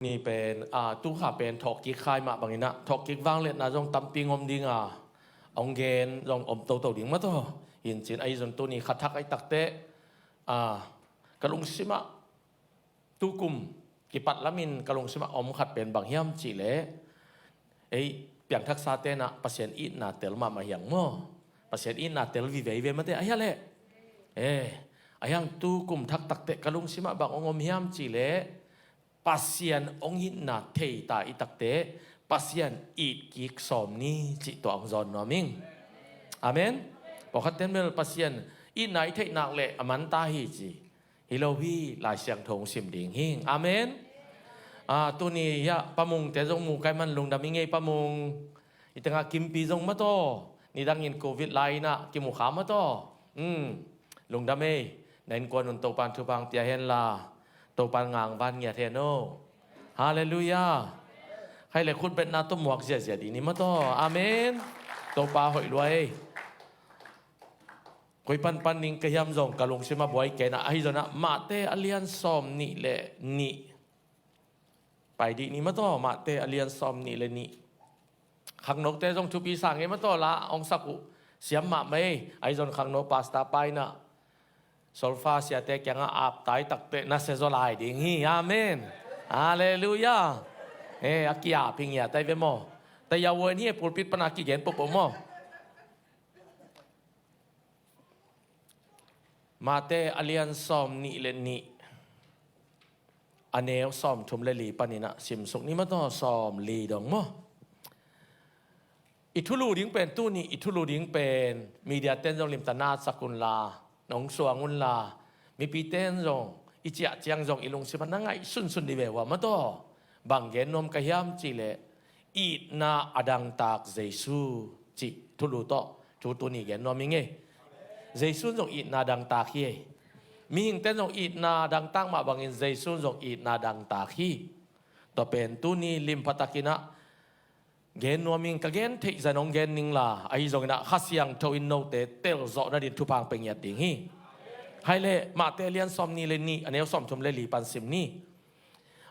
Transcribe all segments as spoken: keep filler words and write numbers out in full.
Ni pen, a, tu kha pen thawhkik khai mah bangin ah, thawhkik vangliatna zong tampi ngom ding a, hong gen zong om toto ding mah tawh. Hi in cin ahi zong tuni kha thak ahi takteh, a, ka lungsim ah, tu kum kipat lamin ka lungsim ah om khat pen bang hiam cih leh, ei, piangthaksate in ah Pasian itna tel mahmah hi hang maw. Pasian itna tel vive hi ve mate, a hia leh. Eh, a hia tu kum thak takteh ka lungsim ah bang hong om hiam cih leh, Pasian hong itna thei ta i takteh, Pasian it kik sawm ni cih tua hong zawn nuam ing. Amen. Pawlkhat ten bel Pasian itna i theih nak leh a man ta hi ci. Hi lo hi, Lai Siangtho hong sim ding hi. Amen. A, tuni hiah Pa Mung te zong mu kai man lungdam ing ei Pa Mung. I tengah Kimpi zong mah tawh, nidangin Covid lai in ah kimu kha mah tawh. Hmm. Lungdam ei, na innkuan un Topan thupha pia hen la, Topan ngangvan ngiat hen o. Halleluiah. Khai leh khutbetna tawh muak ziazia ding ni mah tawh. Amen. Topa hoih lua ei. Koi panpan ding ka hiam zong ka lungsim ah buai kei in ah, ahi zong ah Mate a lian sawm nih leh nih. Pai dih ni mah tawh, Mate a lian sawm nih leh nih. Khangnote zong thupi sa ngei mah tawh, la hong sak uh siam mahmah ei. Ahi zong khangno pastor pa in ah solfa siate kiangah ap tai takteh na sia zaw lai ding hi. Amen. Halleluiah. Eh, a ki-ap hi ngiat ai ve maw. Taya wen hi pulpit pan a kigen pohpoh maw. Mate a lian sawm nih leh nih, a neu sawm thum leh li panin ah simsuk ni mah tawh, sawm li dong maw. I thulu ding pen tuni, i thulu ding pen media ten zong limta na sak un la, nong suang un la, mipi ten zong i ciah ciang zong i lungsim ah na ngaih sunsun dih ve ua mah tawh. Bang gen nuam ka hiam cih leh, itna a dangtak Jesu cih thulu tawh thu tuni gen nuam ing ei. Jesu in zong itna a dangtak hi ei. Mihingte in zong itna a dangtak mah bangin Jesu in zong itna a dangtak hi. Tua pen tuni limpha takin ah gen nuam ing, ka gen theih zah in hong gen ning la, ahi zongin ah Kha Siangtho in note telzawh nadin thupha pia ngiat ding hi. Khai leh Mate a lian sawm nih leh nih, a neu sawm thum leh li pan sim ni.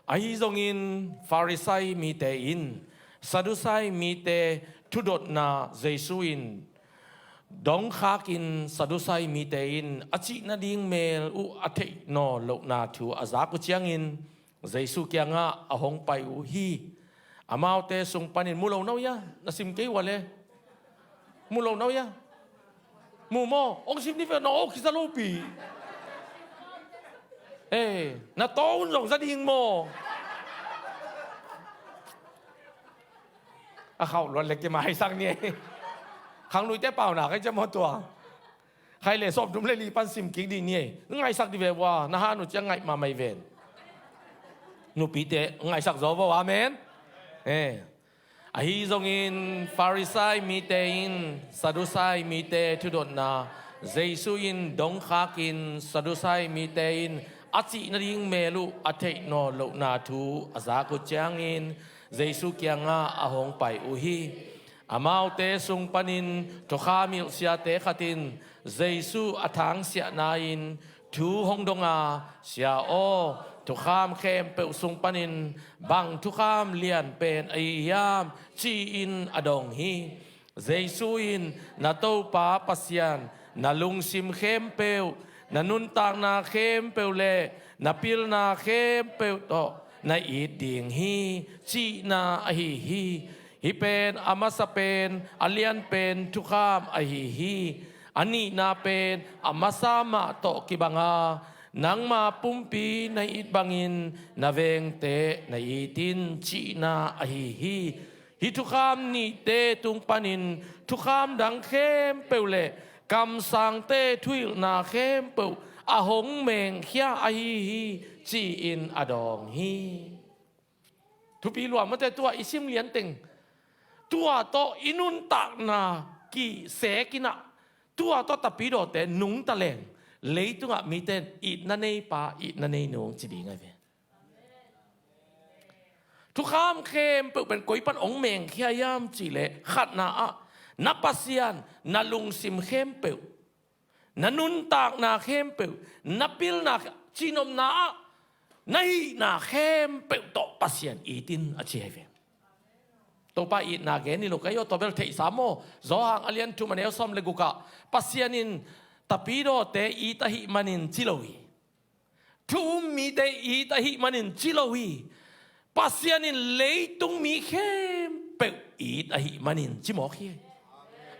Ahi zongin Farisai mite in Saddusai mite thudotna Jesu in dongkhakin, Saddusai mite in a cih nading mel uh a theih nawn lohna thu a zak uh ciangin Jesu kiangah a hong pai uh hi. Amaute sung panin, mu lo na uh hia, na sim kei ua leh. Mu lo na uh hia? Mu maw? Hong sim ni ve, na aw kiza lopi. Eh, na taw un zong za ding maw? A khauh luat leh kimaisak ni. Khangluite pau na kai cia maw tua. Khai leh sawm thum leh li pan sim kik dih ni. Ngaihsak dih ve ua, na han uh ciang ngaih mahmah hi ven. Nupite ngaihsak zaw vo, amen. Eh. Ahi zongin Farisai mite in Saddusai mite thudotna Jesu in dongkhakin, Saddusai mite in a cih nading mel uh a theih nawn lohna thu a zak uh ciangin Jesu kiangah a hong pai uh hi. Amaute sung panin thukham hilh siate khat in Jesu a thangsiahna in thu hong dong a, "Sia aw, thukham khempeuh sung panin bang thukham lian pen ahi hiam?" ci-in a dong hi. Jesu in, "Na Topa Pasian na lungsim khempeuh, na nuntakna khempeuh leh na pilna khempeuh tawh na it ding hi," cihna ahi hi. Hih pen a masa pen, a lian pen thukham ahi hi. A nihna pen a masa mah tawh kibang a, "Nangma pumpi na it bangin na vengte na it in," cihna ahi hi. Hih thukham nihte tung panin thukham dang khempeuh leh kamsangte thuhilhna khempeuh a hong mengkhia ahi hi, ci-in a dawng hi. Thupi lua mate, tua i sim lianteng, tua tawh i nuntakna kihsekin ah, tua tawh tapidawte nungta leng, leitungah mite in itna nei pa, itna nei nung ci ding ahi ve. Thukham khempeuh pen koi pan hong mengkhia hiam cih leh, khatna ah na Pasian na lungsim khempeuh, na nuntakna khempeuh, na pilna khe-, cihnopna ah Na hihna khempeuh tawh Pasian it in a ci ahi ve. Topa itna gen hi lo ka hi aw, tua bel theihsa maw? Johan a lian thum a neu sawm le guk ah Pasian in tapidawte it ahih manin ci lo hi. Thu um mite it ahih manin ci lo hi. Pasian in leitung mi khempeuh it ahih manin ci mawk hi.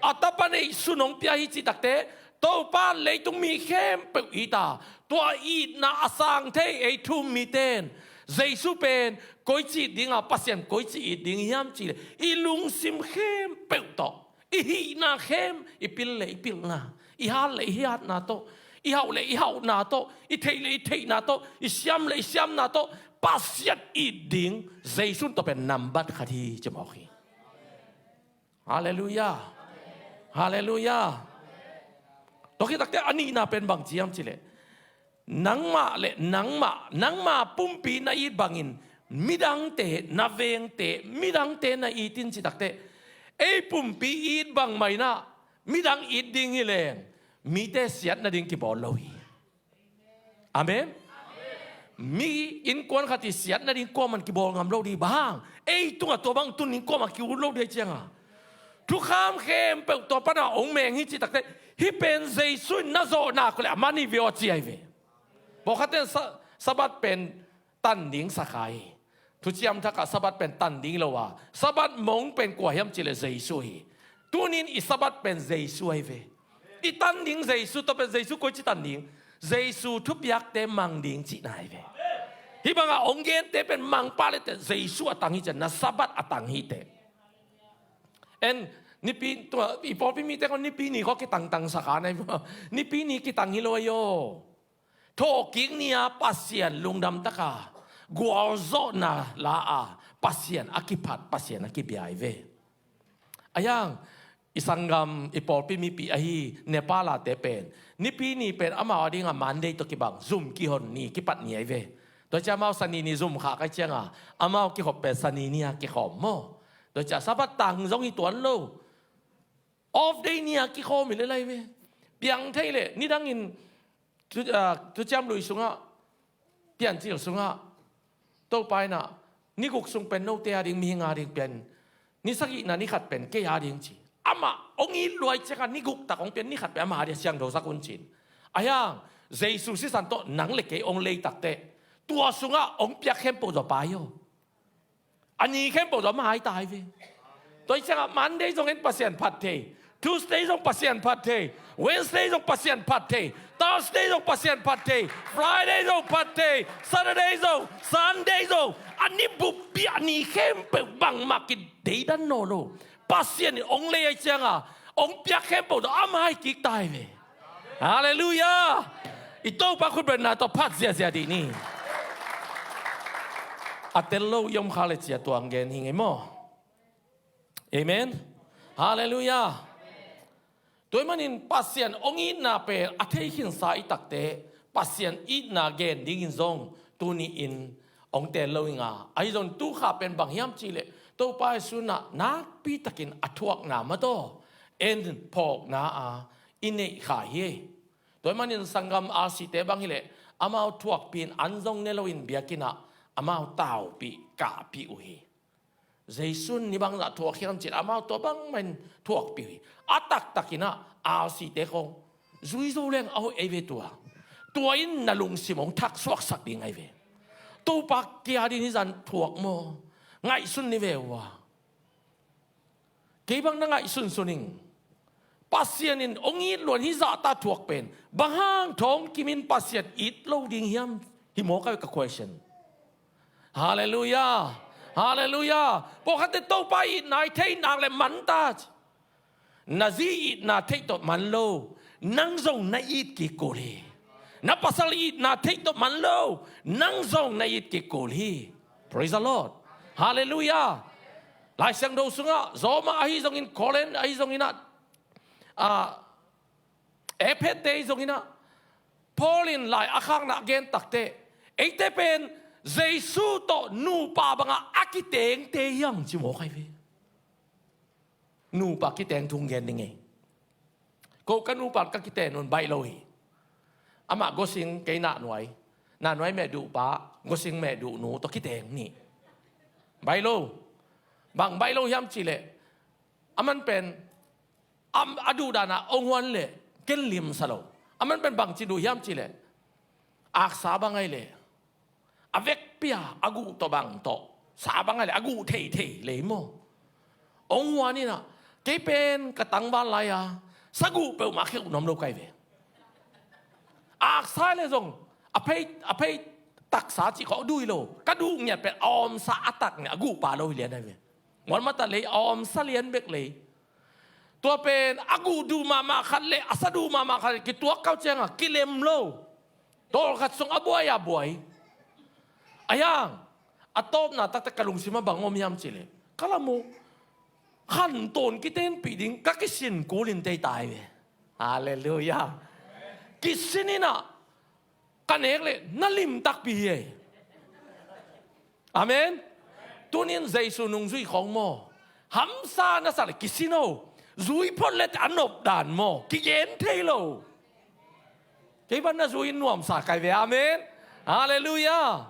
A tapa neihsun hong pia hi cih takte, Topa leitung mi khempeuh it a, tua itna a sang thei ei thu um mite in Jesu pen koici it ding a, Pasian koici it ding hiam cih leh i lungsim khempeuh tawh, i hihna khem, i pil le i pilna, i hat le i hatna tawh, i hauh le i hauhna tawh, i theih le i theihna tawh, i siam le i siamna tawh Pasian it ding Jesu in tua pen nambat khat hi ci mawk hi. Halleluiah. Halleluiah. Tua khit takte a nihna pen bang ci hiam cih leh, nangmah le nangmah, nangma pumpi na it bangin midangte, na vengte, midangte na it in cih takte, ei pumpi it bang mah in ah midang it ding hi leng mite siat nading kibawl lo hi. Amen. Mi innkuan khat i siat nading kuaman kibawl ngam lo ding, bang hang? Ei tungah tua bang tun ding kuaman ki-ut lo ding ahih ciangin, thukham khempeuh tua pana hong meng hi cih takte, hih pen Jesu in na zawh nak leh a man hi ve aw ci ahi ve. Pawlkhatte in sa-, Sabbath pen tan ding sa kha hi. Thuciam Thak ah Sabbath pen tan ding hi lo a, Sabbath mong pen kua hiam cih leh Jesu hi. Tuni in i Sabbath pen Jesu ahi ve. I tan ding Jesu, tua pen Jesu koici tan ding? Jesu thupiakte mang ding cihna ahi ve. Hih bangah hong gente pen mang pah leh teh Jesu a tang hi ci a, na Sabbath a tang hi teh. En, Nipi, tua, i pawlpi mite khawng Nipi ni khawng kitangtang sa kha na hi maw? Nipi ni kitang hi lo ahi aw. Thawhkik ni-a Pasian lungdam taka gualzawhna la a, Pasian a kiphat, Pasian a kibia ahi ve. Ahi hang, i sanggam, i pawlpi mipi ahi Nepal-ate pen, Nipi ni pen amau adingin Monday tawh kibang, zum kihon ni, kipat ni ahi ve. Tua ciang amau Sani ni zum khak ahih ciangin, amau kikhop pen Sani ni-a kikhawm maw. Tua ciang Sabbath tang zong hi tuan lo. Off day ni-a kikhawm hi lel ahi ve. Piang thei leh, nidangin, tu, ah, Thuciam Lui sungah, Piancil sungah, Topa in ah, ni guk sung pen note ading, mihing ading pen, ni sagihna ni khat pen kei ading ci. Amah hong it lua ahih ciangin ni guk tak hong pia, ni khat pen amah ading siangthosak un ci-in. Ahi hang, Jesu sisan tawh nang le kei hong lei takteh, tua sungah hong piak khempeuh zaw pa hi aw. A ni khempeuh zaw amah a hi ta hi ve. Tua ahih ciangin Monday zong en Pasian phat thei. Tuesday zong Pasian phat thei. Wednesday zong Pasian phat thei. Thursday zong Pasian phat thei. Friday zong phat thei. Saturday zong, Sunday zong. A ni buppi, a ni khempeuh bangmah kideidan nawn lo. Pasian in hong lei ahih ciangin, hong piak khempeuh zaw amah a hi kik ta hi ve. Halleluiah. I Topa khutbetna tawh phat ziahziah dih ni. A tel lo i om kha leh ci-a tua hong gen hi ing ei maw. Amen. Halleluiah. Tua ahih manin Pasian hong itna pen a thei khinsa i takte, Pasian itna gen dingin zong tuni-in hong teel lo ing a, ahi zong tu kha pen bang hiam cih leh, Topa Jesu in ah nakpi takin a thuakna mah tawh en phawkna a i neih kha hi. Tua ahih manin sanggam R C te bang hi leh, amau thuakpih in an zong ne loin biakinn ah amau taupih, kahpih uh hi. Jesu in ni bangzah thuak hiam cih leh amau tua bangmah in thuakpih uh hi. A taktakin ah R C te khawng zui zo leng a hoih ahi ve tua. Tua in na lungsim hong thak suaksak ding ahi ve. Topa, kei adingin hih zah thuak maw? Ngaihsun ni ve ua. Kei bang na ngaihsunsun ing. Pasian in hong it lua-in hih zahta thuak pen bang hang thawngkim in Pasian it lo ding hiam? Hi mawk a, ka question. Halleluiah. Halleluiah. Pawlkhatte Topa itna i theih nak leh man ta. Na zi itna theih tawh man lo, nang zong na it kik kul hi. Na pasal itna theih tawh man lo, nang zong na it kik kul hi. Praise the Lord. Halleluiah. Lai Siangtho sungah, Roma ahi zongin, Korin ahi zongin ah, ah, Efete ahi zongin ah, Paul in lai a khakna a gen takteh, eite pen Jesu tawh nupa bangah a kitengte hi hang ci mawk ahi ve. Nupa kiteng thu hong gen ding ei. Ko ka nupa ka kiten un baih lo hi. Amah gosing, kei nahnuai. Nahnuai meh duhpa. Gosing meh duhnu tawh kiteng nih. Baih lo. Bang baih lo hiam cihleh, aman pen a duhdan ah hong huan leh ken limsa lo. Aman pen bangci duh hiam cihleh, aksa bang ahih leh a vekpi-a a guh tawh bang tawh sa bang ahih leh a guh theithei lei maw. Hong huan in ah, kei pen ka tangval lai-a saguh peuhmah kheuh nuam lo ka hi ve. Aksa leh zong a phei, a phei taksa cih khawng duh hi lo. Ka duh ngiat pen a omsa a tak ngiat, a guh pa lo hi lian ahi ve. Muan mata lei, a omsa lian bek lei. Tua pen a guh duh mahmah khat leh a sa duh mahmah khat leh kituak kau ciangah kilem lo. Tawlkhat sung a buai a buai. Ahi hang a tawpna taktak ka lungsim ah bang om hiam cihleh, ka lam uh khantawn kitenpih ding ka kisin kul in tei tai ve. Halleluiah. Kisin in ah ka nek leh na lim takpi hi ei. Amen. Tunin Jesu nungzui khawng maw, hamsa na sak leh kisin o. Zui phot leh a nopdan maw, kigen thei lo. Kei bang na zui in nuamsa ka hi ve. Amen. Halleluiah.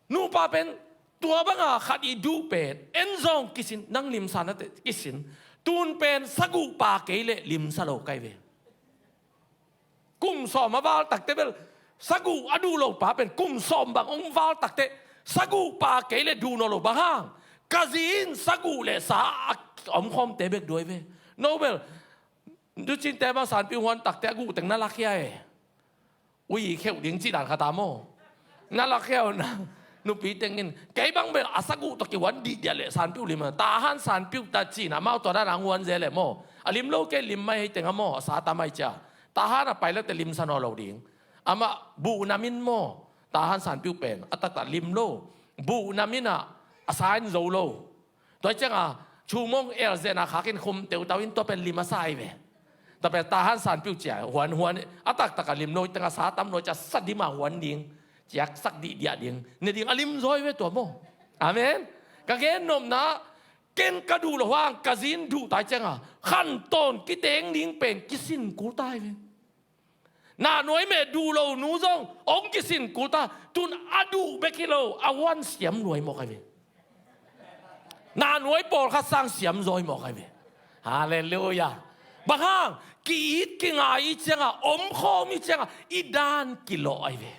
Nupa pen tua banga khat i duh pen en zong kisin, nang limsa na teh kisin. Tun pen saguh pa kei leh limsa lo ka hi ve. Kum sawm a val takteh bel saguh a duh lo pa pen kum sawm bang hong val takteh saguh pa kei leh duh nawn lo. Bang hang? Ka zi in saguh leh sa a omkhawmte bek duh ahi ve. No bel, ducinte bang sanpiu huan takteh a guh teng na lakhia e. Ui kheuh ding cih dan khat a maw. Na lakhia uh na, nupi teng in, kei bang bel a saguh tawh kihuan dihdiah leh sanpiu lim a, Tahan sanpiu ta ci-in amau tua dan a hong huan ze leh maw, a lim lo kei, lim mai hei teng a maw, a sa tam ai cia. Tahan a pai leh teh limsa nawn lo ding. Amah buhnam in maw, Tahan sanpiu pen a taktak lim lo. Buhnam in ah a sa in zo lo. Tua hi ciangah chumong elzehna khakin khum teutau in tua pen lim a sa ahi ve. Tua pen Tahan sanpiu cia huan huan a taktak a lim lo hi tengah sa tam lo cia sa dim a huan ding, ciaksak dihdiah ding, ne ding a lim zaw hi ve tua maw. Amen. Ka gen nopna, ken ka duh lo hang ka zi in duh ta hi ciangah khantawn kiteng ding pen kisin kul ta hi ve. Nahnuai meh duh lo nu zong hong kisin kul ta, tun a duh bek hi lo, a huan siam lua hi mawk ahi ve. Nahnuai pawlkhat sang siam zaw hi mawk ahi ve. Halleluiah. Bang hang? Ki-it kingai i ciangah, omkhawm i ciangah i dan kilawh ahi ve.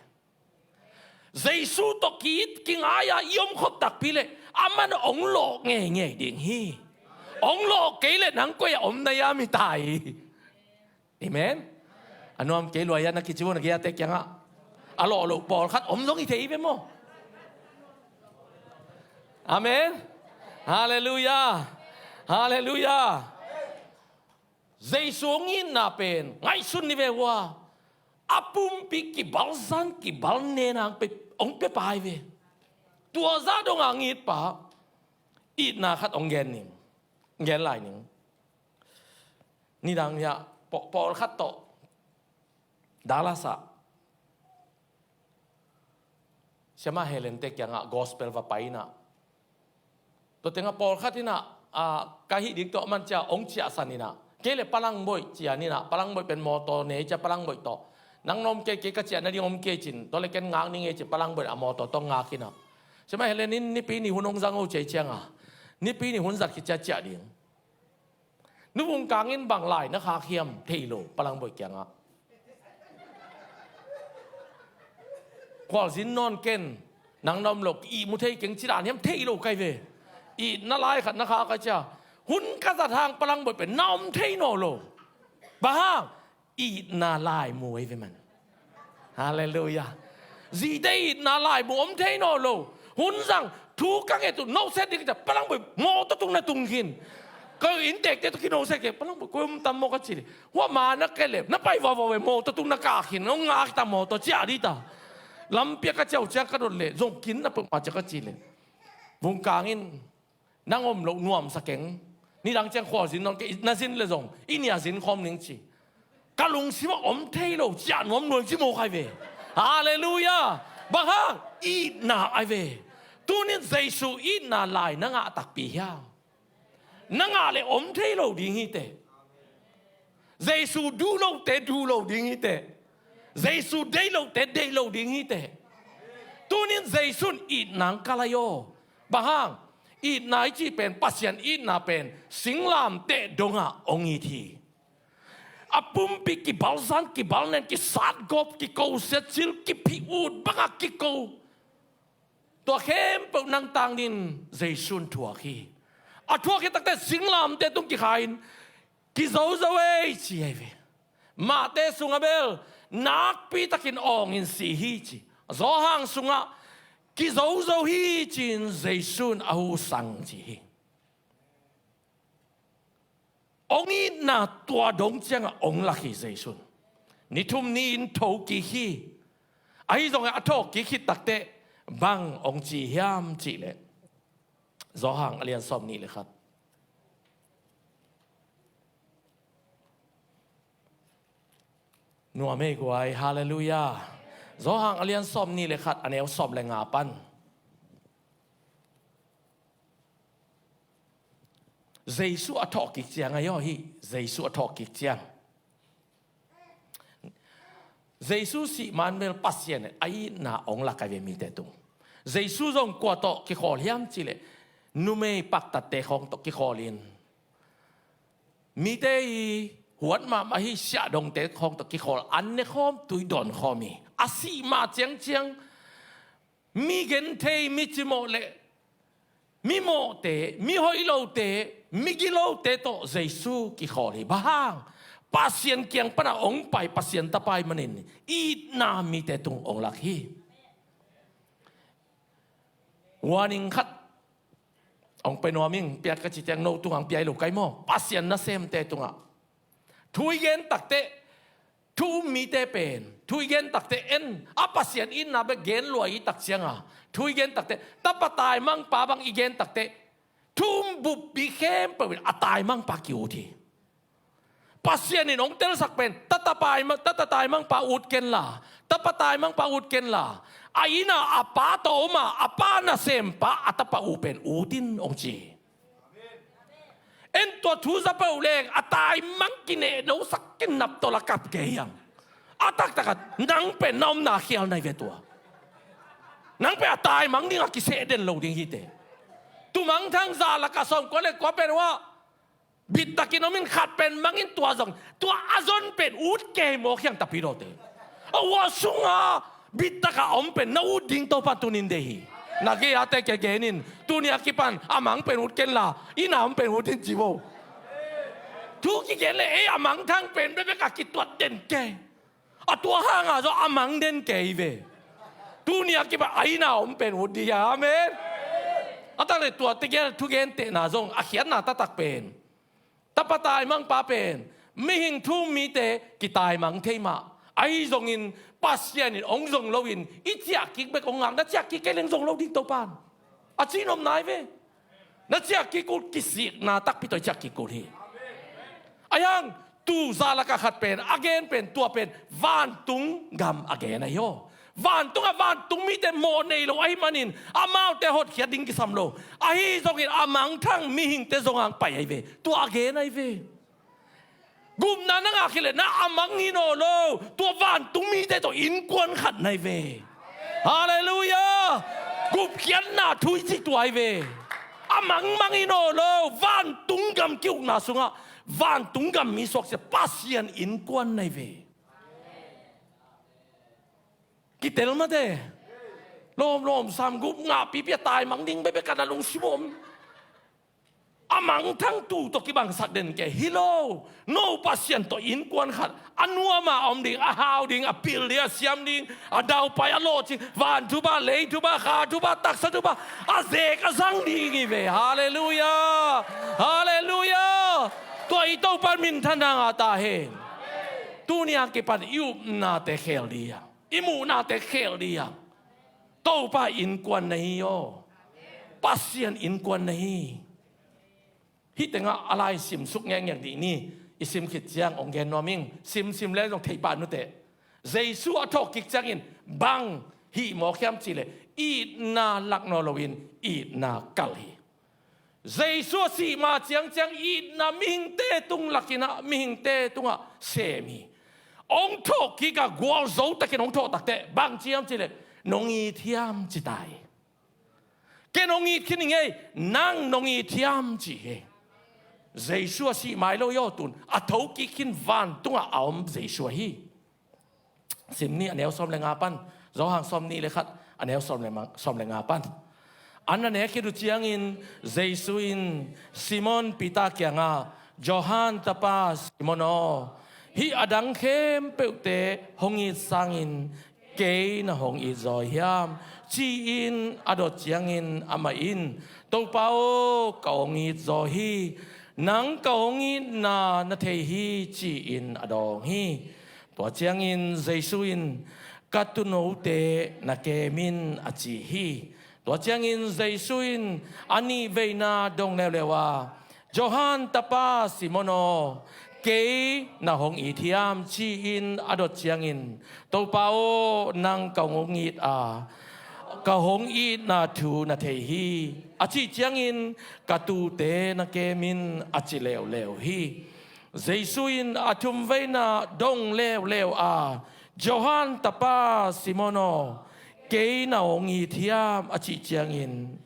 Jesu tawh ki-it kingai-a i omkhop takpi leh aman hong lawh ngeingei ding hi. Hong lawh kei leh nang koi-ah om na hiam hi ta hi. Amen. A nuam kei lua hiam na kici uh na kiate kiangah. A lawh loh pawlkhat om zong hi thei hi ve maw. Amen. Halleluiah. Halleluiah. Jesu hong itna pen ngaihsun ni ve ua. A pumpi kibalzan kibalnena hong pia, hong pia pa hi ve. Tua zah dongah hong it pa. Itna khat hong gen ning. Hong gen lai ning. Nidang hiah paw-, pawlkhat tawh Dallas ah Siamah Helen te kiangah gospel va pai inah, tua tengah pawlkhat inah, a, ka hih dik tawh a man cia hong ciahsan inah, kei le Palangboih cian inah, Palangboih pen mawtaw nei cia Palangboih tawh, nang na om kei, kei ka ciah nading om kei cin, tua le ken ngak ning ei ci Palangboih a mawtaw tawh ngak inah, Siamah Helen in Nipi ni hun hong zang o ci ei ciangah, Nipi ni hun zat khit cia ciah ding. Nu Vung Kang in bang lai na khak hiam thei lo, Palangboih kiangah. Khualzin nawn ken, nang na om lo, ihmu thei keng ci dan hiam thei lo kai ve. Itna lai khat na khak a cia, hun ka zat hang Palangboih pen na om thei nawn lo. Bang hang? Itna laimu ei ve man. Halleluiah. Zite itna laimu om thei nawn lo. Hun zang thu ka nget uh, noset ding cia Palangboih mawtaw tung na tung khin. Ka inntekte tawh kinoset kei, Palangboih koi om tam maw ka ci le, hua ma na ke le, na pai vavau ve, mawtaw tung na kah khin, hong ngak ta mawtaw ciah dih ta. Lampi a ka ciah uh ciang ka dot le zong kin na peuhmah cia ka ci le, Vung Kang in, nang om loh nuamsa keng. Nidang ciang khualzin nawn kei, na zin le zong i nih a zin khawm ning ci. Ka lungsimah om thei lo, ciah nuam nuam ci mawk ai ve. Halleluiah. Bang hang? Itna ai ve. Tunin Jesu itna lai na ngah takpi hiam? Na ngah le om thei lo ding hi teh. Jesu duh lote duh lo ding hi teh. Jesu deih lote deih lo ding hi teh. Tunin Jesu in itna hong kal hi aw. Bang hang? Itna i cih pen, Pasian itna pen singlamteh dongah hong it hi. A pumpi kibalzan, kibalnen, kisatgawp, kiko siatcil, kiphih ut bangah kiko. Tua khempeuh nangtangin Jesu in thuak hi. A thuak khit takteh singlamteh tung kikha-in, "Kizozo ei," ci hi ve. Matthai sungah bel, "Nakpitakin awngin si hi," ci. Johan sungah, "Kizozo hi," ci-in Jesu in a hu sang ci hi. Hong itna tua dong ciangah hong lak hi Jesu in. Ni thum ni-in thokik hi. Ahi zongin a thawhkik khit takteh bang hong ci hiam cih leh, Johan a lian sawm nih le khat. Nuam ei guai, halleluiah. Johan a lian sawm nih le khat, a neu sawm le nga pan. Jesu a thawhkik ciang ahi aw hi, Jesu a thawhkik ciang. Jesu sih man bel Pasian in a itna hong lak hi ve mite tung. Jesu zong kua tawh kikhawl hiam cih leh, numei paktatte khawng tawh kikhawl in, mite i huat mahmah hi siahdongte khawng tawh kikhawl, an ne khawm, tui dawn khawm hi. A sih mah ciangciang, mi genthei, mi cimawh le mi mawhte, mi hoih lote, mi gilote tawh Jesu kikhawl hi. Bang hang? Pasian kiang panah hong pai Pasian Tapa ahih manin itna mite tung hong lak hi. Warning khat hong pia nuam ing, piak ka ci ciang no tungah hong pia hi lo kei maw. Pasian nasemte tungah thu i gen takteh, thu um mite pen thu i gen takteh, en, a Pasian itna bek gen lua i tak ciangah, thu i gen takteh, tapa taimangpa bang i gen takteh, thu um buppi khempeuh in a taimangpa ki-ut hi. Pasian in hong telsak pen, tata pai ma-, tata taimangpa ut kenla, tapa taimangpa ut kenla, a innah a pa tawh om a, a pa nasempa a tapa uh pen ut in, hong ci. En, tua thu za peuh leng a taimang kinehnosak, kinaptolh a kap kei hiam? A taktakah nang pen na omna khial nai ve tua. Nang pen a taimang dingah kiseh den lo ding hi teh. Tu mangthang za lakah sawmkua le kua pen uh ah, bittakin om in, khat pen mang in, tua zong, tua a zon pen ut kei mawk hiang, tapidawte. A, ua sungah bittakah om pen na ut ding Topa in tunin deih hi. Na gei-ate kia gen in, tuni a kipan a mang pen ut kenla, innah om pen ut in, ci bo. Thu kigen le ei a mangthang pen bekbek a kituat den kei. A tua hangah zong a mang den kei ve. Tuni a kipan a innah om pen ut ding hi. Amen. A tak le tua tegel thugentehna zong a khiatna taktak pen, tapa taimangpa pen mihing thu um mite kitaimang thei mah. Ahi zongin Pasian in hong zong loin i ciahkik bek hong ngak, na ciahkik kei leng zong lo ding Topa in, a cihnopna hi ve. Na ciahkik uh leh kisikna takpi tawh i ciahkik uh hi. Ahi hang, tu za lakah khat pen a gen pen, tua pen vantung gam a gen ahi aw. Vantungah vantung mite mawh nei lo ahih manin amaute hotkhiat ding kisam lo. Ahi zongin a mangthang mihingte zong hong pai ahi ve. Tua a gen ahi ve. Gupna na ngah khit leh na a mang hi nawn lo, tua vantung mite tawh innkuan khat na hi ve. Halleluiah. Gupkhiatna thu i cih tua ahi ve. A mangmang hi nawn lo, vantung gam ki-ukna sungah vantung gam mi suaksia Pasian innkuan na hi ve. Kitel mate. Lawmlawm sam, gup ngah pipi a taimang ding bekbek a na lungsim om. A mangthang tu tawh kibangsak den kei hi lo. No Pasian tawh innkuan khat, a nuam a om ding, a hau ding, a pil ding, a siam ding, a daupai, a lawhcing, van thupha, lei thupha, kha thupha, taksa thupha, a zek a zang ding hi ve. Halleluiah. Halleluiah. Tua i Topa minthanna ngah ta hen. Tuni a kipan i upnate khel ding a, i muhnate khel ding a, Topa innkuan na hi aw. Pasian innkuan na hi. Hih tengah a lai simsuk ngekngek dih ni. I sim khit ciang hong gen nuam ing. Simsim le zong thei pah nuteh. Jesu a thawhkik ciangin bang hih mawk hiam cihleh, itna lak nawn loin itna kal hi. Jesu a sih ma ciangciang itna mihingte tung lakinah, mihingte tungah sem hi. Hong thawhkik a gualzo takin hong thawh takteh bang ci hiam cihleh, nong it hiam ci ta hi. Ken hong it khin hi ngei, nang nong it hiam ci hi. Jesu a sih mai lo hi aw, tun a thokik khin vantungah a om Jesu ahi. Sim nih a neu sawm le nga pan, Johan sawm nih le khat a neu sawm le ma-, sawm le nga pan. An a nek khit uh ciangin Jesu in Simon Peter kiangah, Johan tapa Simon aw, hih a dang khempeuhte hong it sangin kei na hong it zaw hiam? Ci-in a dot ciangin amah in, Topa aw, ka hong it zaw hi. Nang ka hong itna na thei hi, ci-in a dawng hi. Tua ciangin Jesu in, ka tuunote na kem in, a ci hi. Tua ciangin Jesu in a nihveina dong leuleu a, Johan tapa Simon aw, kei na hong it hiam? Ci-in a dot ciangin, Topa aw, nang ka hong it a, ka hong itna thu na thei hi, a cih ciangin, ka tuute na kem in, a ci leuleu hi. Jesu in a thumveina dong leuleu a, Johan tapa Simon aw, kei na hong it hiam? A cih ciangin,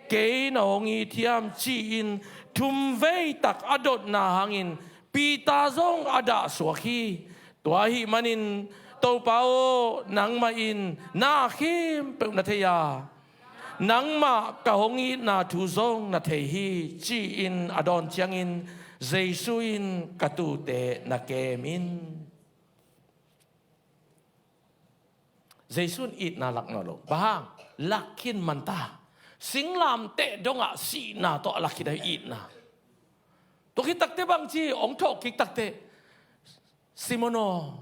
kei na hong it hiam? Ci-in thumvei tak a dotna hangin Peter zong a dahsuak hi. Tua ahih manin, Topa aw, nangmah in na khempeuh na thei a, nangmah ka hong itna thu zong na thei hi, ci-in a dawn ciangin Jesu in, ka tuute na kem in. Jesu in itna lak nawn lo. Bang hang? Lak khin man ta. Singlamteh dongah sihna tawh a lak khin a itna. Tua khit takteh bang ci, hong thawhkik takteh, Simon aw,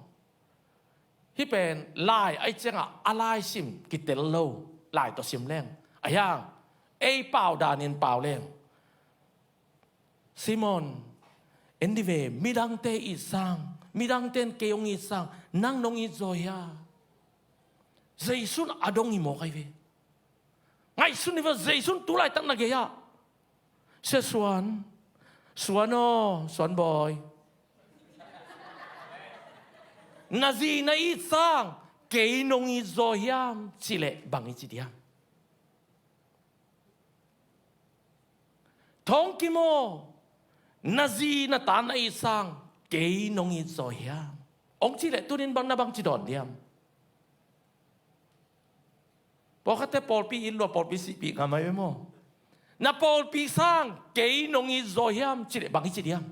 hih pen lai ahih ciangah a lai sim kitel lo, lai tawh sim leng, a hiang ei pau danin pau leng. Simon, en dih ve, midangte it sang, midangte in kei hong it sang, nang nong it zaw hia? Jesu in a dong hi mawk ahi ve. Ngaihsun ni ve, Jesu in tu laitak na gei-ah, Sia Suan, Suan aw, Suan bawi, na zi na it sang kei nong it zaw hiam? Cih leh bang i ci diam? Thawng Kim aw, na zi na ta na it sang kei nong it zaw hiam? Hong cih leh tuni-in bang na bang ci dawn diam? Pawlkhatte pawlpi it lua, pawlpi sihpih ngam ahi ve maw? Na pawlpi sang kei nong it zaw hiam? Cih leh bang i ci diam?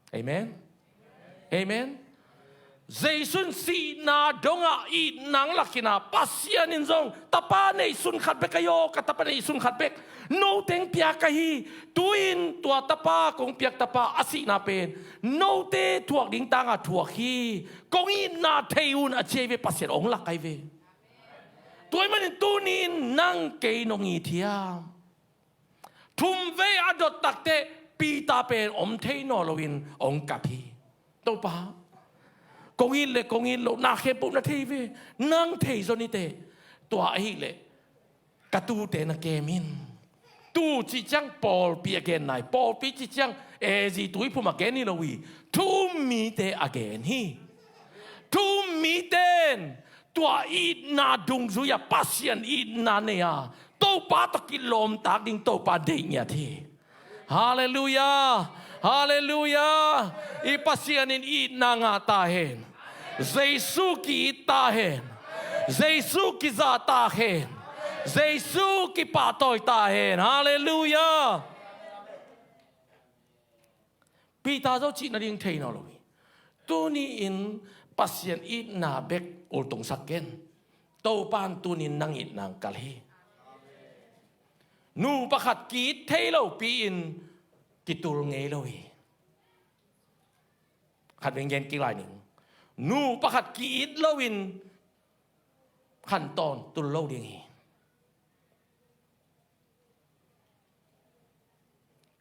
Amen. Amen. Jesu in sihna dongah itna hong lak khin a, Pasian in zong, tapa neihsun khat bek ahi aw, ka tapa neihsun khat bek, note hong piak ka hi. Tu-in tua tapa, kong piak tapa a sihna pen note thuak ding tangah thuak hi. Kong itna thei un, a ci ahi ve, Pasian hong lak ahi ve. Tua ahih manin tuni-in nang kei nong it hiam? Thumvei a dot takteh Peter pen om thei nawn loin hong kap hi. Topa, kong it le kong it loh na khempeuh na thei ve. Nang thei zaw ni teh. Tua ahih leh ka tuute na kem in. Tu cih ciang pawlpi a gen nai. Pawlpi cih ciang A Z tuiphum a gen hi lo hi. Thu-um mite a gen hi. Thu-um mite in tua itna dungzui-a Pasian itna nei-a, Topa tawh kilawmtak ding Topa deih ngiat hi. Halleluiah. Halleluiah. I Pasian in itna ngah ta hen. Jesu ki-it ta hen. Jesu kizah ta hen. Jesu kipahtawi ta hen. Halleluiah. Peter zong cih nading thei nawn lo hi. Tuni-in Pasian itna bek ultungsak ken. Topa in tuni-in nang itna hong kalh hi. Nupa khat ki-it thei lopi-in kitul ngei lo hi. Khat veng gen kik lai ning. Nupa khat ki-it loin khantawn tul lo ding hi.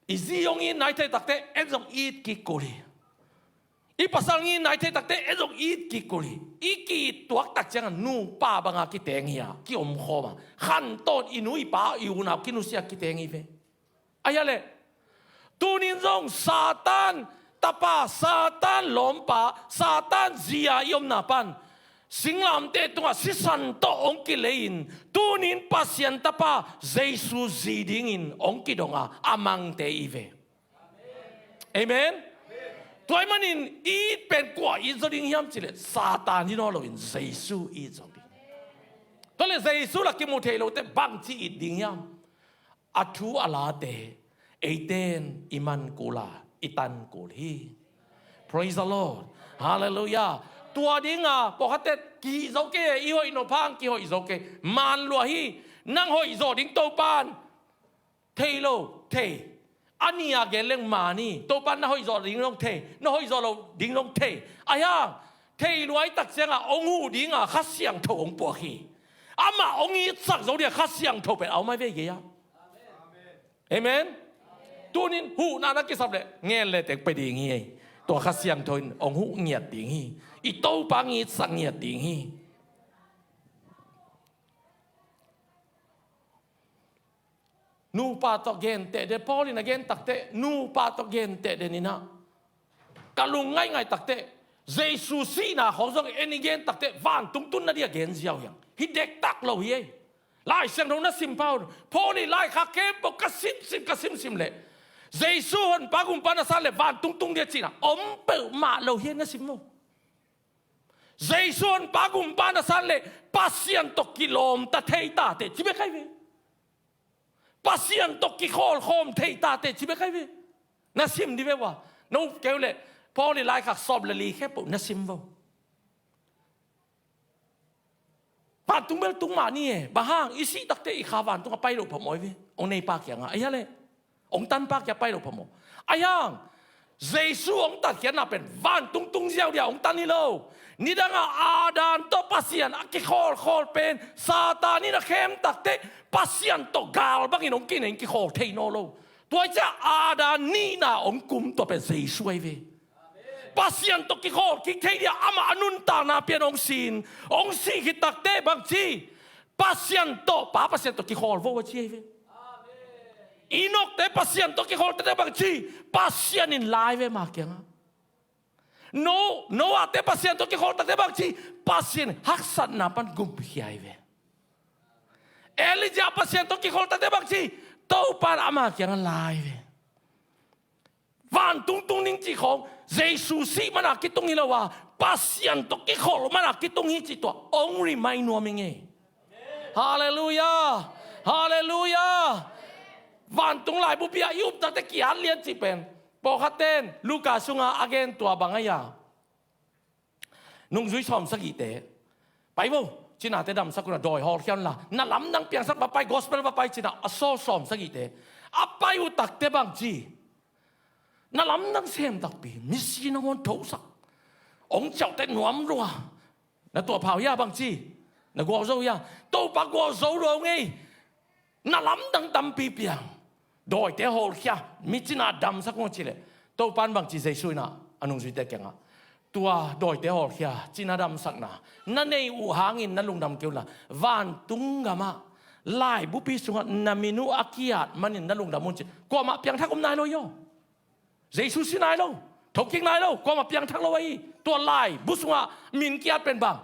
I zi hong it nai thei takteh en zong it kik kul hi. I pasal hong it nai thei takteh en zong it kik kul hi. I ki-it tuak tak ciangin nupa banga kiteng hi-a, kiomkhawm a, khantawn i nu i pa i unau kinusia kiteng hi ve. Ahi a leh, tuni-in zong Satan tapa, Satan lawmpa, Satan zi-a i omna pan singlamteh tungah sisan tawh hong kilei-in, tunin Pasian Tapa Jesu zi dingin hong kidong a, a mangte i ve. Amen. Tua ahih manin i it pen kua it zaw ding hiam cih leh Satan hi nawn loin Jesu it zaw ding. Tua leh Jesu lah kimu thei lote bangci it ding hiam? A thu a late eite in i man kul a, i tan kul hi. Praise the Lord. Hallelujah. Tua dinga pawlkhatte kihih zo kei, i hoih nop hang kihoih zo kei. Maan lua hi. Nang hoih zawh ding Topan thei lo, thei. A ni a gen leng maan hi. Topan na hoih zawh ding zong thei, na hoih zawh lo ding zong thei. Ahi hang thei lua i tak ciangah hong huh dinga Kha Siangtho hong puak hi. Amah hong itsak zo dinga Kha Siangtho pen a om ahi ve i gei-ah. Amen. Tunin huhna na kisap leh ngen le teng pia ding hi. Tua Kha Siangtho in hong huh ngiat ding hi. I Topa hong itsak ngiat ding hi. Nupa tawh genteh den, Paul in a gen takteh nupa tawh genteh den in ah, ka lung ngaingai takteh Jesu sihna khawng zong en i gen takteh vantung tunna ding a gen ziau hi hang. Hi dektak lo hi ei. Lai Siangtho na sim pah un. Paul i laikhak khempeuh ka simsim, ka simsim leh Jesu Honpa Gumpa na san leh vantung tung ding a cihna om peuhmah lo hi ei, na sim maw? Jesu Honpa Gumpa na san leh Pasian tawh kilawmta thei ta teh ci bek ahi ve. Pasian tawh kikhawlkhawm thei ta teh ci bek ahi ve. Na sim dih ve ua. Na up kei uh leh Paul i laikhak sawm le li khempeuh na sim vo. Vantung bel tung mah ni e. Bang hang, i sih takteh i kha vantung a pai loh phamawh hi ve. Hong neipa kiangah ahi a leh hong tanpa kiangah pai loh phamawh. Ahi hang Jesu hong tatkhiatna pen vantung tung ziau dia hong tan hi lo. Nidangah Adam tawh Pasian a kikhawlkhawl pen Satan in a khem takteh Pasian tawh gal bangin hong kinei in kikhawl thei nawn lo. Tua hi ciah Adam nihna hong kum tua pen Jesu ahi ve. Pasian tawh kikhawl kik thei dia amah a nuntakna pian hong sin, hong sih khit takteh bangci, Pasian tawh, Pa Pasian tawh kikhawl vo a ci ahi ve. Enokte Pasian tawh kikhawl takteh bangci, Pasian in la ahi ve ama kiangah. No, Noahte Pasian tawh kikhawl takteh bangci, Pasian haksatna pan gumkhia ahi ve. Elijah Pasian tawh kikhawl takteh bangci, Topa in ama kiangah la ahi ve. Vantung tung ding cih khawng Jesu sih mana kitung hi lo a, Pasian tawh kikhawl mana kitung hi cih tua hong remind nuam hi ngei. Halleluiah. Halleluiah. Vantung laibupi ah i up takteh ki-at lian cih pen pawlkhatte in Luka sunga a gen tua bang ahi a, nungzui sawm sagihte pai vo, cinate damsak un a, dawi hawlkhia unla, na lamdang piangsak va pai, gospel va pai cin a, a sawl sawm sagihte a pai uh takteh bangci, na lamdang sem takpi, misi nangawn thosak, hong ciauhteh nuam lua, na tuahpha uh hia bangci, na gualzo uh hia? Topa gualzo lua uh ngei. Na lamdang tampi piang, dawite hawlkhia, mi cina damsak un a cih leh Topa in bangci, Jesu in a nungzuite kiangah, tua dawite hawlkhia, cina damsakna na neih uh hangin na lungdam kei unla, vantung gamah laibupi sungah na min uh a ki-at manin na lungdam un ci. Kuamah piangthak om nai lo hi aw. Jesu si nai lo, thokik nai lo, kuamah piangthak lo ahi. Tua laibu sungah min ki-at pen bang,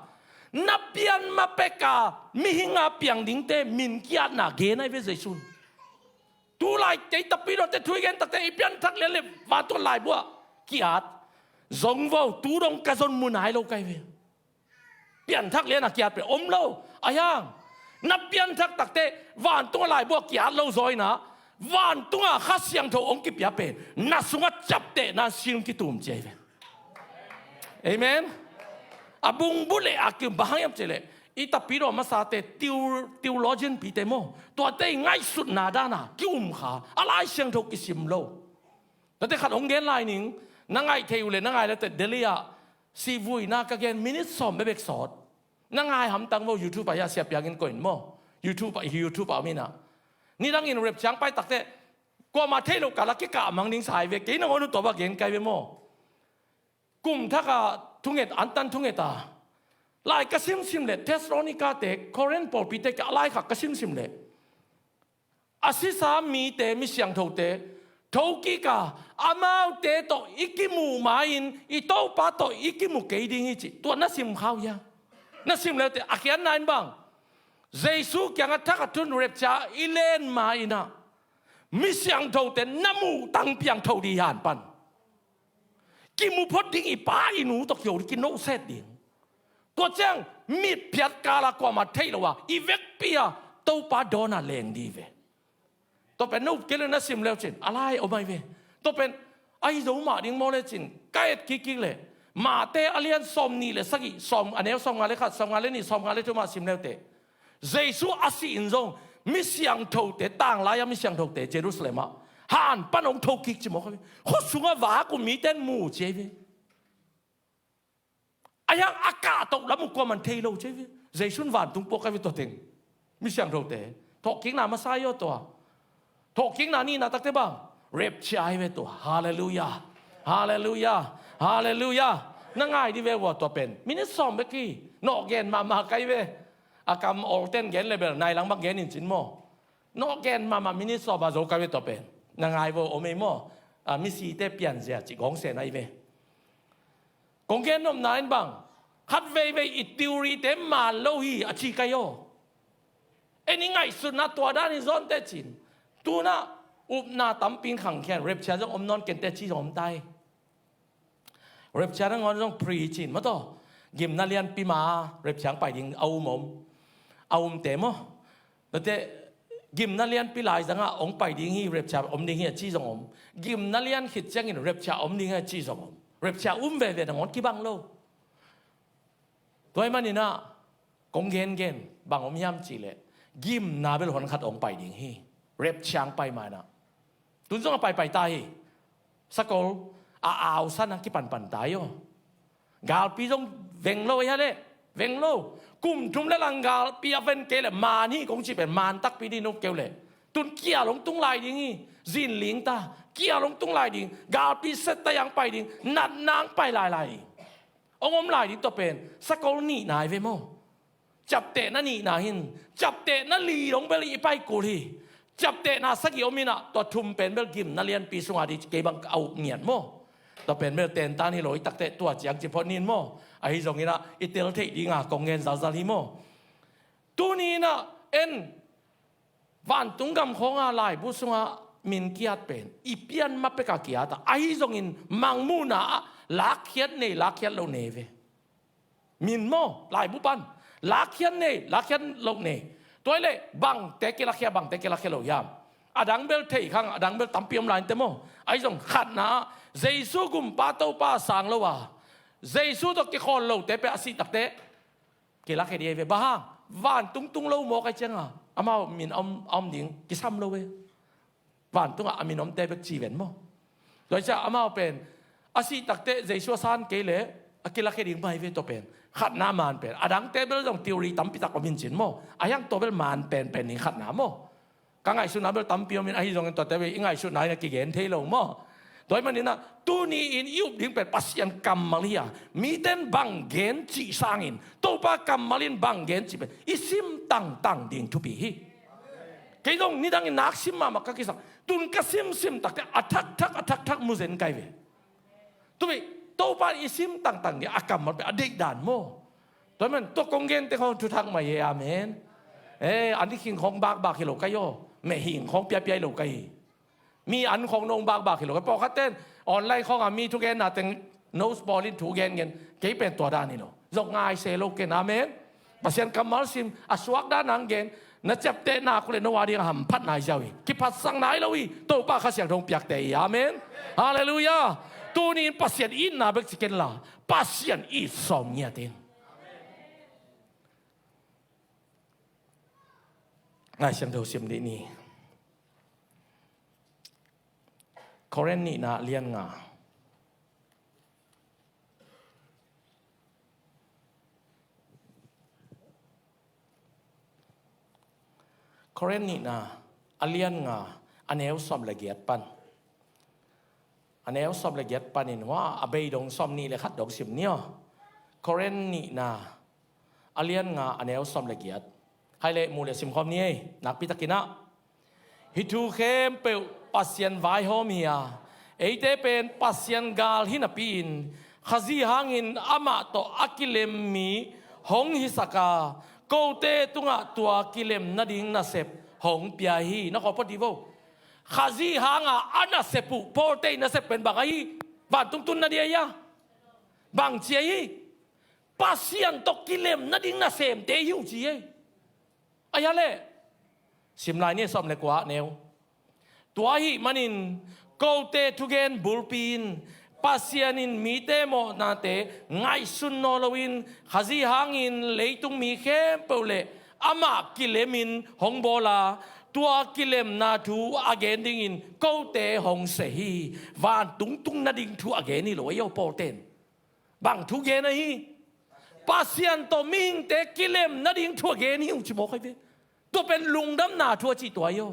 na pian ma peka mihing a piang dingte min ki-atna gen ahi ve Jesu in. Tulai kei Tapidawte thu i gen takteh i pianthak lian leh vantung laibu ah ki-at zong vo, tu dong ka zon mu nai lo ka hi ve. Pianthak lian a ki-at pen om lo. Ahi hang na pianthak takteh vantung a laibu ah ki-at lo zaw in a, vantung a Kha Siangtho hong kipia pen na sungah ciaptehna sin kitum ci ahi ve. Amen. A bungbu leh a kim bang hang hiam cih leh, i Tapidaw masate, teo-, theologian pite maw, tuate i ngaihsutna dan a ki-um kha, a Lai Siangtho kisim lo. Tuate khat hong gen lai ning, na ngaih theih uh leh na ngai leh teh, Delhi ah sihvuina ka gen minute sawm bekbek sawt. Na ngai hamtang vo, YouTube ah hia, Sia Piang in koih in maw. YouTube ah, YouTube ah om in a. Nidangin rep ciang pai takteh kuamah theih loh kal a kikah mang ding sa ahi ve. Kei nangawn uh tua bang gen ka hi ve maw. Kum thak a thunget, antan thunget a lai ka simsim leh, Thessalonica-te, Corinth pawlpite kiang a laikhak ka simsim leh, a sisa mite, mi siangthote thokik a, amaute tawh i kimuh ma-in i Topa tawh i kimu kei ding hi cih tua na sim kha uh hia? Na sim leute a khiatna in bang, Jesu kiangah thak a tun rapture i len ma in ah, mi siangthote na muh tang piangtho ding hi, han pan. Kimu phot ding, i pa i nu tawh kiho ding, kinohset ding. Tua ciang mitphiat kal ah kuamah theih loh a i vekpi a Topa dawn ah leng ding ve. Tua pen na up kei le na sim leu cin a lai om ahi ve. Tua pen ahi zo mah ding maw le cin ka et kikkik leh, Mate a lian sawmnih le sagih, sawm, a neu sawmnga le khat, sawmnga le nih, sawmnga le thum ah sim leute, Jesu a sih in zong mi siangthote, tanglai a mi siangthote Jerusalem ah han pan hong thokik ci mawk ahi ve. Khua sungah vak uh mite in mu ci ahi ve. A hiang a kahtoh lam uh kuaman thei lo ci ahi ve. Jesu in vantung puak ahi ve tua teng. Mi siangthote thawhkikna masa hi aw tua. Thawhkikna nihna takte bang, rapture ahi ve tua. Halleluiah. Halleluiah. Halleluiah. Na ngai dih ve ua, tua pen minit sawm bek hi. Nawh gen mahmah kai ve. A kam olten gen le bel nai lang bang gen in cin maw. Nawh gen mahmah, minit sawm a zo kai ve tua pen. Na ngai vo, om ei maw? A, misite pianzia cih gawngsen ahi ve. Kong gen nopna in bang, khat veivei i theory-te man lo hi a ci kai aw. En i ngaihsutna tua dan in zawn teh cin, tu-in ah upna tampi in khangkhia in, rapture zong om nawn ken teh ci zong om ta hi. Rapture nangawn zong pre cin maw taw, gimna lianpi ma rapture hong pai ding a um om, a umte maw. Tua teh gimna lianpi laizang ah hong pai ding hi, rapture om ding hi a ci zong om. Gimna lian khit ciangin rapture om ding hi a ci zong om. Rapture um veve nangawn kibang lo. Tua ahih manin ah kong gengen bang om hiam cih leh, gimna bel hun khat hong pai ding hi. Rapture hong pai ma in ah, tun zong a paipai ta hi. Sakol a ausan a kipanpan ta hi aw. Galpi zong veng lo ei ha leh, veng lo. Kum thum le lang galpi a ven kei leh man hi kong cih pen man takpi dih, no keu leh. Tun kial hong tung lai ding hi. Zinling ta, kial hong tung lai ding. Galpi set ta hong pai ding. Natna hong pai lailai ding. Hong om lai ding tua pen sakol nihna hi ve maw. Ciaptehna nihna hi in, ciaptehna li dong bel i pai kul hi. Ciaptehna sagih om in ah, tua thum pen bel gimna lianpi sungah ding, kei bang a up ngiat maw. Tua pen bel tentan hi lo i takteh tua ciang ci phot ni in maw. Ahi zongin ah i tel theih ding a kong gen zalzal hi maw. Tuni in ah en, vantung gam khawng a laibu sungah min kiat pen i pian ma pek a kiat a, ahi zongin mangmuhna ah lakkhiat nei, lakkhiat loh nei ve. Min maw, laibu pan lakkhiat nei, lakkhiat loh nei. Tua hi leh bangte kilakhia, bangte kilakhia lo hiam? A dang bel thei khang, a dang bel tampi om lai inteh maw. Ahi zong khatna ah Jesu Gumpa Topa a sang lo a, Jesu tawh kikhawl lote pen a sih takteh kilakhia ding hi ve. Bang hang? Vantung tung lo mawk ahih ciangin amau min a om, a om ding kisam lo ve. Vantungah a min omte bek ci ven maw. Tua hi ciang amau pen a sih takteh Jesu a san kei leh a kilakhia ding mah hi ve tua pen. Khatna man pen. A dangte bel zong theory tampi tak om hi in cin maw. Ahi hang tua bel man penpen ding khatna maw. Ka ngaihsutna bel tampi om in, ahi zongin tuate bel i ngaihsutna in a kigen thei lo maw. Tua ahih manin ah tuni in i up ding pen Pasian kammal hi a, mite in bang gen cih sangin Topa kammal in bang gen cih pen i sim tangtang ding thupi hi. Kei zong nidangin nak sim mahmah ka kisam. Tun ka simsim takteh a thakthak, a thakthak mu zen kai ve. Tua pen Topa in i sim tangtang ding a kammal pen a deihdan maw. Tua ahih manin tua kong gente khawng thuthak mah hi e, amen. Eh, an i khing khawng bakbak hi lo kai aw. Meh hing khawng piapia hi lo kai hi. Mi an khawng nong bakbak hi lo kai. Pawlkhatte in online khawng a mi thugenna teng nose ball in thu gengen. Kei pen tua dan hi lo. Zong ngai se lo ken, amen. Pasian kammal sim, a suak dan hong gen. Na ciaptehna uh leh no a ding a hamphatna hi ziau hi. Kiphatsakna hi lo hi. Topa Kha Siangtho hong piakte hi, amen. Halleluiah. Tuni in Pasian itna bek ci ken la, Pasian it sawm ngiat in. Lai Siangtho sim dih ni. Korin nihna a lian nga. Korin nihna a lian nga, a neu sawm le giat pan. A neu sawm le giat panin, hua a bei dong sawm nih le khat dong sim ni aw. Korin nihna a lian nga, a neu sawm le giat. Hai leh mu le sim khawm ni ei, nakpi takin ah. Hih thu khempeuh Pasian vaihawm hi a, eite pen Pasian gal hi napi-in Khazih hangin amah tawh a kilem mi hong hisak a, kote tungah tua kilem nading nasep hong pia hi. Na kawpawt dih vo. Khazih hanga a nasep uh, Pawlte i nasep pen bang ahi? Vantung tun nading ahi a? Bang ci ahi? Pasian tawh kilem nading nasemte hi uh ci ei. Ahi a leh, sim lai ni, sawm le kua neu. Tua ahih manin kote thugen bulpi in Pasian in mite mawhnate ngaihsun nawn loin Khazih hangin leitung mi khempeuh le amah kilemin hong bawl a, tua kilemna thu a gen dingin kote hong seh hi. Vantung tung nading thu a gen hi lo ei aw, Pawlten. Bang thu gen ahi? Pasian tawh mihingte kilem nading thu a gen hi uh ci mawk ahi ve. Tua pen lungdamna thu a cih tua hi aw.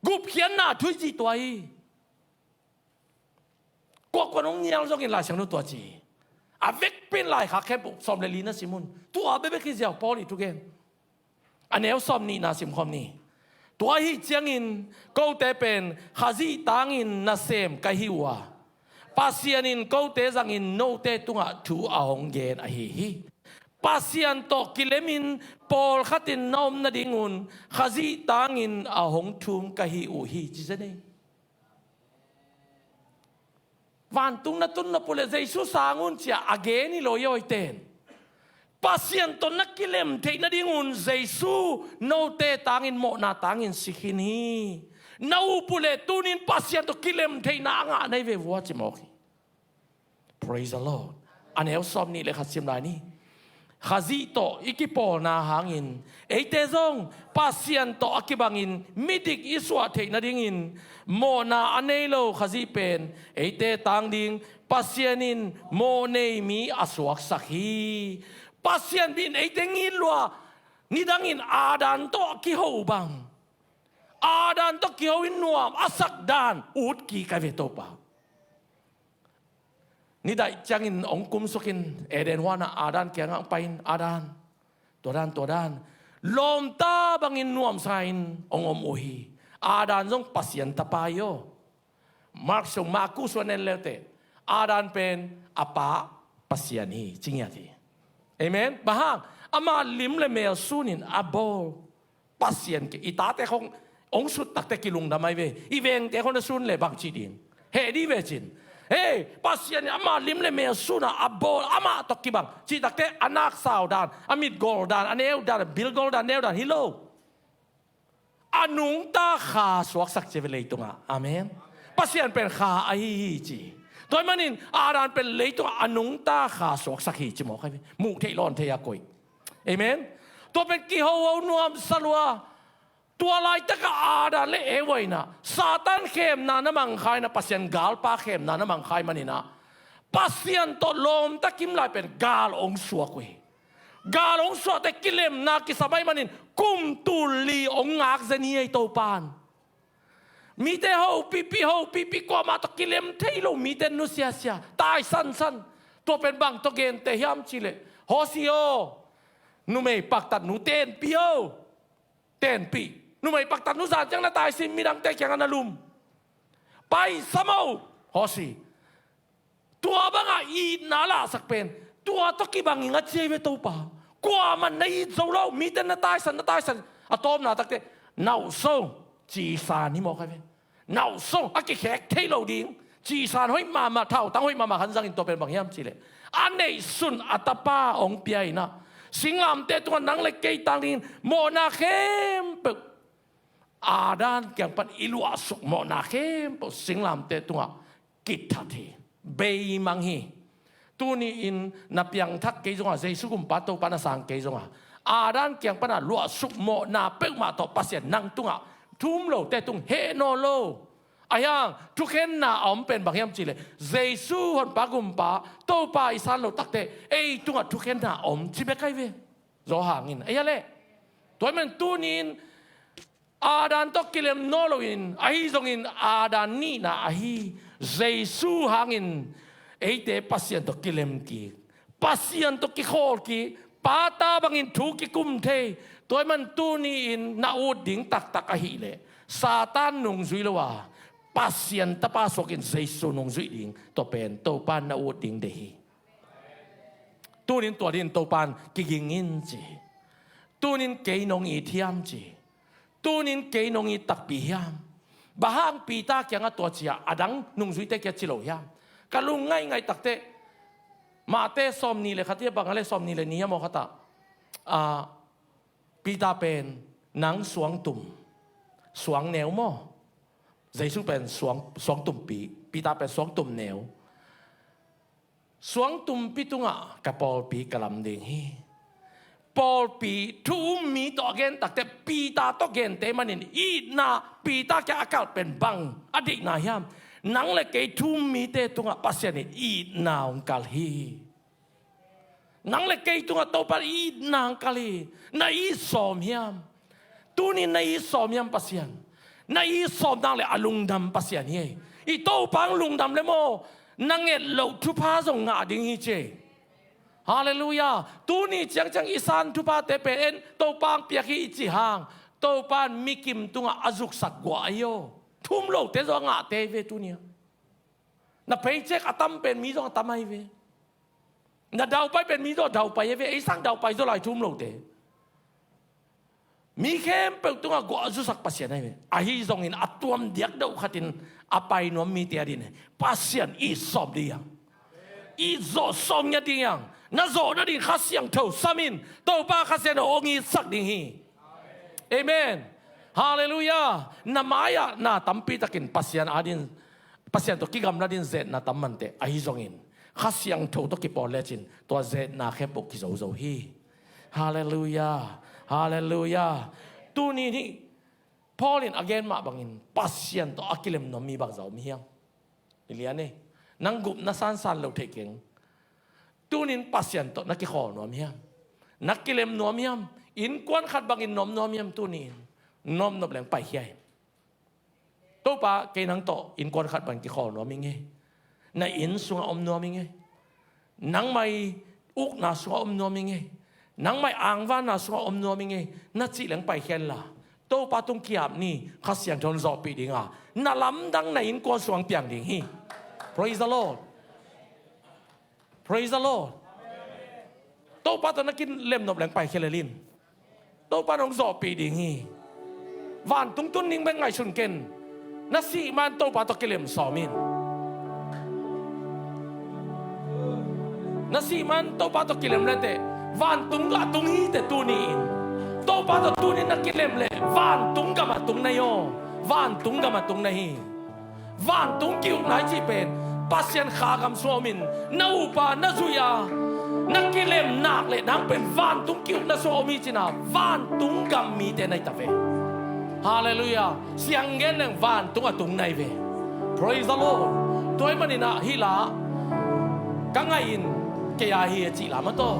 Gupkhiatna thu i cih tua hi. Kuakuan hong nial zongin Lai Siangtho tua ci hi. A vekpi in laikhak khempeuh sawm le li na sim un. Tua bekbek hi ziau Paul i thugen. A neu sawm nihna simkhawm ni. Tua ahih ciangin kote pen Khazih tangin nasem ka hi uh a, Pasian in kote zangin note tungah thu a hong gen ahi hi. Pasian tawh kilemin pawlkhatin na om nadingun Khazih tangin a hong thum ka hi uh hi, ci zen ei. Vantung na tun nop uh leh Jesu sang un ci-a a gen hi lo ei aw, i ten. Pasian tawh na kilem theih nadingun Jesu note tangin, mawhna tangin si khin hi. Na up uh leh tunin Pasian tawh kilem theihna a ngah na hi ve vua, ci mawk hi. Praise the Lord. A neu sawm nih le khat sim lai ni. Khazih tawh i kipawlna hangin eite zong Pasian tawh a kibangin midik i suah theih nadingin mawhna a nei lo Khazih pen eite tang ding Pasian in mawhnei mi a suaksak hi. Pasian in eite ngit lua, nidangin Adam tawh a kiho bang, Adam tawh kiho in nuam a sak dan ut kik ahi ve, Topa. Nidaih ciangin hong kumsukin Eden huanah Adam kiangah hong pai-in, Adam, tua dan, tua dan, lawmta bangin nuamsa in hong om uh hi. Adam zong Pasian tapa hi aw. Mark sung, Marku sung en leuteh, Adam pen a pa Pasian hi, ci ngiat hi. Amen. Bang hang? Ama lim le mel sunin a bawl Pasian kei. I tate khong hong sut takte kilungdam ahi ve. I vengte khong na sun leh bang ci ding? Heh dih ve cin. Hei, Pasian in ama lim le mel suna a bawl, amah tawh kibang cih takte a naksau dan, a mitgol dan, a neu dan, a bilgol dan, neu dan hi lo. A nungta kha suaksak ci ve leitungah. Amen. Pasian pen kha ahi hi ci. Tua ahih manin Adam pen leitungah a nungta kha suaksak hi ci mawk ahi ve. Muh theih lawn thei a koih. Amen. Tua pen kihoho nuamsa lua. Tua laitakah Adam le Eva in ah Satan khemna na mangkha in ah, Pasian galpa khemna na mangkha ahih manin ah, Pasian tawh lawmta kim lai pen gal hong suak uh hi. Gal hong suakte kilemna kisam ahih manin kum tul li hong ngak zen hi ei, Topa'n. Mite hopihpih, hopihpih, kuamah tawh kilem thei lo, mite nusiasia, taisansan. Tua pen bang tawh gente hiam cih leh, Hawsi aw, numei paktat nu tenpih aw. Tenpih. Numei paktat nu zan ciang na taisan, midangte kiangah na lum. Paisam aw, Hawsi. Tua bangah itna lahsak pen tua tawh kibang ing a ci ahi ve, Topa. Kuamah na it zo lo, mite na taisan, na taisan. A tawpna takte, na uh so, cisan hi mawk ahi ve. Na uh so, a kikhek thei lo ding. Cisan hoih mahmah, thautang hoih mahmah khan zangin, tua pen bang hiam cih leh, a neihsun a tapa hong pia in ah, singlamteh tungah nang le kei tang dingin mawhna khempeuh, Adam kiang pan i luahsuk mawhna khempeuh singlamteh tungah kithat hi. Beimang hi. Tuni-in na piangthak kei zongah, Jesu Gumpa Topa na sang kei zongah, Adam kiang pana luahsuk mawhna peuhmah tawh Pasian nang tungah thum lote tung heh nawn lo. Ahi hang thukhenna a om pen bang hiam cih leh, Jesu Honpa Gumpa Topa i san lo takte ei tungah thukhenna a om ci bek ahi ve. Zo hangin, ei a leh. Tua ahih manin tuni-in Adam tawh kilem nawn loin, ahi zongin Adam nihna ahi Jesu hangin eite Pasian tawh kilem kik, Pasian tawh kikhawl kik, Pa ta bangin thu kikum thei. Tua ahih manin tuni-in na ut ding taktak ahih leh, Satan nungzui lo a, Pasian tapa suakin Jesu nungzuih ding, tua pen Topa na ut ding deih hi. Tunin tua dingin Topan kiging in ci. Tunin kei nong it hiam ci. Tunin kei nong it takpi hiam. Bang hang Peter kiangah tua ci-a a dang nungzuite kiang ci lo hiam. Ka lungngaih ngaih takteh Mate sawmnih le khat hi a, bang a le sawmnih le nih a maw khat ah, ah, Peter pen nang suangtum, suang neu maw. Jesu pen suang, suangtumpi, Peter pen suangtum neu. Suangtumpi tungah ka pawlpi ka lam ding hi. Pawlpi thu um mi tawh a gen takteh Peter tawh gente manin itna Peter kiang a kalh pen bang a deihna hiam. Nang le kei thu um mite tungah Pasian in itna hong kalh hi. Nang le kei tungah Topa itna hong kalh hi. Na it sawm hiam? Tunin na it sawm hiam Pasian? Na it sawm nak le a lungdam Pasian hi. I Topa hong lungdam le maw, na nget loh thupha zong ngah ding hi ci. Halleluiah. Tuni ciangciang i san thuphate pen en Topa hong piak hi i cih hang, Topa in mikim tungah a zuksak guah ahi aw. Thu um lote zong a ngahte hi ve tuni-ah. Na paycheck a tam pen mi zong a tam ahi ve. Na daupai pen mi zong a daupai ahi ve. Ei sang daupai zaw lai thu um lote. Mi khempeuh tungah guah a zusak Pasian ahi ve. Ahi zongin a tuam diak deuh khatin a pai nuam mite a dingin Pasian it sawm ding hi hang. It zawh sawm ngiat ding hi hang. Na zawh nadingin Kha Siangtho sam in. Topa Kha Siangtho hong itsak ding hi. Amen. Halleluiah. Na mai-ah na tampi takin Pasian a dingin, Pasian tawh kigamla dingin zetna tam manteh. Ahi zongin Kha Siangtho tawh kipawl lecin tua zetna khempeuh kizozo hi. Halleluiah. Halleluiah. Tuni-in hih Paul in a gen mah bangin Pasian tawh a kilem nuam mi bangzah om hiam? I lian e. Nang gupna sansan lo theih keng. Tunin Pasian tawh na kikhawl nuam hiam? Na kilem nuam hiam? Innkuan khat bangin na om nuam hiam tuni-in? Na om nop leng paikhia hi. Topa, kei nang tawh innkuan khat bangin kikhawl nuam ing e. Na inn sungah om nuam ing e. Nangmah i ukna sungah om nuam ing e. Nangmah i angvanna sungah om nuam ing e. Na cih leng paikhia inla, Topa tung ki-ap ni, Kha Siangtho in zawhpih ding a, na lamdang na innkuan sungah piang ding hi. Praise the Lord. Praise the Lord. Topa tawh na kilem nop leng paikhia lel in. Topa in hong zawhpih ding hi. Vantung tun ding bek ngaihsun ken. Na sih man Topa tawh kilem sawm in. Na sih man Topa tawh kilem leteh vantung a tung hi teh tuni-in. Topa tawh tuni-in na kilem leh vantung gam a tung na hi aw. Vantung gam a tung na hi. Vantung ki-ukna i cih pen Pasian kha gam sungah om in, na up a, na zuih a, na kilem nak leh nang pen vantung ki-ukna sungah om hi cihna, vantung gam mite na hi ta ve. Halleluiah. Siang gen leng vantung a tung na hi ve. Praise the Lord. Tua ahih manin ah hih la ka ngaih in kei a hi a cih la mah tawh.